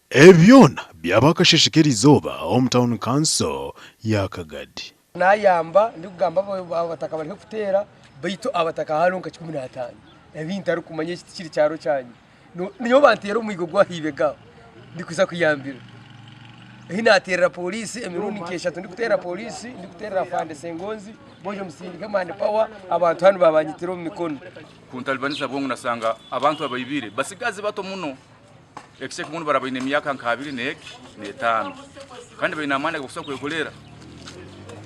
Ebi byona byaba akasheeshe k'erizooba omu tauni kanso ya Kagadi. Nayamba ndikugamba abataka bareke kuteera baitu abataka hariho nka 15 ebi ntarikumanya eki tikiri kyaro kyanyu nyowe banteera omwigo gw'ahaibega ndikuza kuyambira ahi nateerera pooriisi emirundi nk'eshatu ndikuteerera pooriisi ndikuteerera afande Sengonzi bojo musindike man power abantu hanu babanyitira omu mikono. Kuntalibanisa bwongo nasanga abantu abaibire basigazi bato muno ekiseke muno bara baine emyaka nka abiri n'egi n'etaano kandi baine amaani agokusobora kwekorera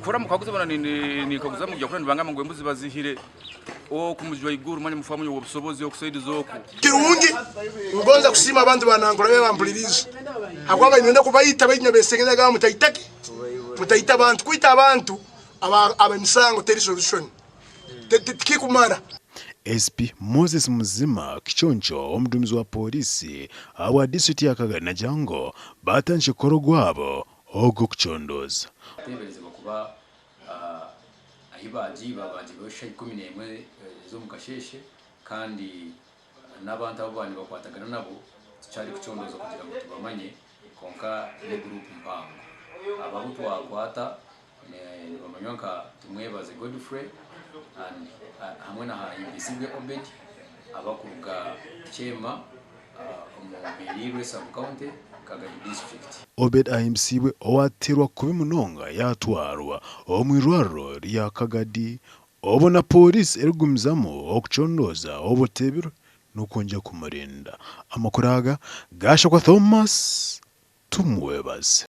kura mukaguza bona ninkaguza mugya kura nibangamba ngu embuzi bazihire oku mujwaiguru manya mufamu owobusobozi oku saidi zoku. Kirungi ngonza kusiima abantu ba Nankura bampuririize ahabw'okuba baine kubaita baitu nyabesengereza nagamba mutaita ki? Mutaita abantu kwita abantu ab'emisango teri solution tikikumara. SP Moses Muzima Kiconco omuduumizi wa Pooriisi ahabwa disiturikiti ya Kagadi nagira ngu baatandikire kukora ogwabo ogw'okucondooza. Kuteeberezibwa kuba ahi baagiiba, baagiibayo shaaha 11 ez'omu kasheeshe kandi n'abantu abu baaba nibakwatagana nabo tukyari kucondooza kugira ngu tubamanye kwonka ni guruupu mpango. Abo abu twakwata nibamanywa nka Tumwebaze Godfrey and hamwe na Ahimbisibwe Obed abakuruga Kyema omu Mbirirwe sub county, Kagadi district. Obed Ahimbisibwe owateerwa kubi munonga yaatwarwa omu irwariro rya Kagadi obwo na Pooriisi erikugumizamu okucondooza obuteebirwe n'okwongyera kumurinda. Amakuru aga gaashakwa Thomas Tumwebaze.